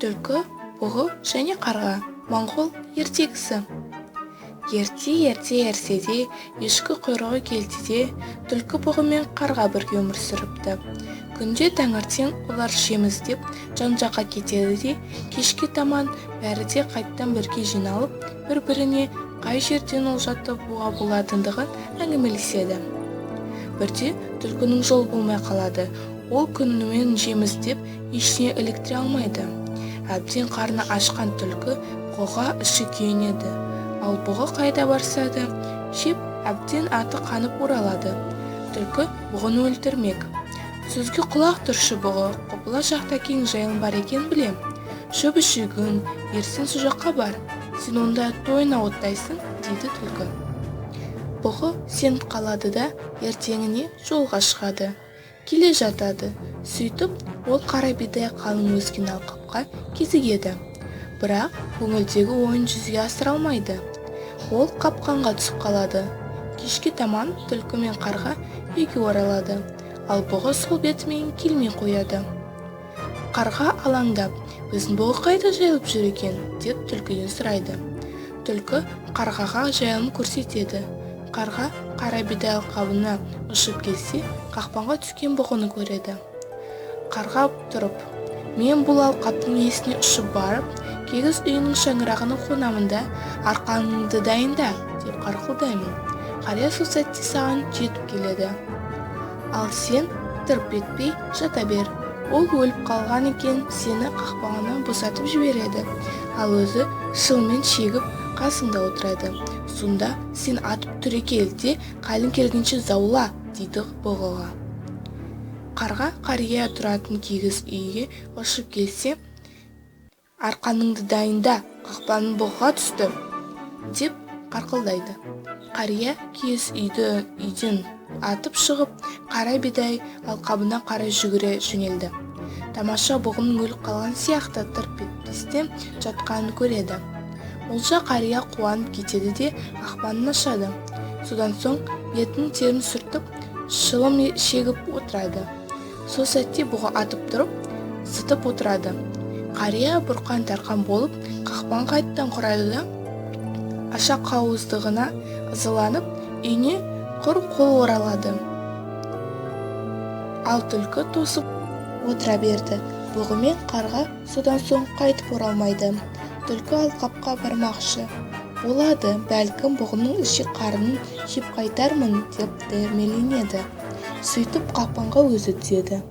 Түлкі, бұғы және қарға. Моңғол ертегісі. Ерте-ерте ертеде, ешкі құйрығы келтеде түлкі, бұғы мен қарға бірге өмір сүріпті. Күнде таңертең олар жем іздеп жан-жаққа кетеді де, кешке таман бәрі де қайттан бірге жиналып, бір-біріне қай жерден олжа табуға болатындығын әңгімелеседі. Бірде түлкінің жолы болмай қалады. Ол күнімен жем іздеп, ештеңе іліктіре алмайды. Әбден қарны ашқан түлкі бұғыға іші күйінеді. Ал бұғы қайда барса да жеп, әбден аты қанып оралады. Түлкі бұғыны өлтірмек. «Сөзге құлақ түрші, бұғы, құбыла жақта кең жайылым бар екенін білем. Шөбі шүйгін, ертең со жаққа бар. Сен онда тойына оттайсың», – дейді түлкі. Бұғы сеніп қалады да, ертеңіне жолға шығады. Келе жатады. Сөйтіп ол қара бидай қалың өскен алқапқа кезігеді. Бірақ көңілдегі ойын жүзеге асыра алмайды. Ол қапқанға түсіп қалады. Кешке таман түлкі мен қарға үйге оралады. Ал бұғы сол бетімен келмей қояды. Қарға алаңдап, «Біздің бұғы қайда жайылып жүр екен?» деп түлкіден сұрайды. Түлкі қарғаға жайылым көрсетеді. Қарға қара бидай алқабына ұшып келсе, қақпанға түскен бұғыны көреді. Қарға тұрып, «Мен бұл алқаптың иесіне ұшып барып, киіз үйінің шаңырағына қонамын да, арқаныңды дайында деп қарқылдаймын. Қария сол сәтте саған жетіп келеді. Ал сен тырп етпей жата бер. Ол өліп қалған екен, сені қақпаннан босатып жібереді. Ал өзі шылымын шегіп қасыңда отырады. Сонда сен атып түрегел де, қалың келгенше заула», – дейді бұғыға. Қарға қария тұратын киіз үйге ұшып келсе, «Арқаныңды дайында, қақпаның бұғыға түсті», – деп қарқылдайды. Қария киіз үйден атып шығып, қара бидай алқабына қарай жүгіре жөнелді. Тамаша, бұғының өліп қалған сияқты тырп етпестен жатқанын көреді. Олжа қария қуанып кетеді де, қақпанын ашады. Содан соң бетінің терін сүртіп, шылым шегіп отырады. Сол сәтте бұғы атып тұрып, зытып отырады. Қария бұрқан-тарқан болып, қақпан қайттан құрады да, ашақауыздығына ызаланып, үйіне құр қол оралады. Ал түлкі тосып отыра берді. Бұғы мен қарға содан соң қайтып оралмайды. Түлкі алқапқа бармақшы болады. «Бәлкім, бұғының ішек-қарнын жеп қайтармын», – деп дәмеленеді. Сөйтіп қақпанға өзі түседі.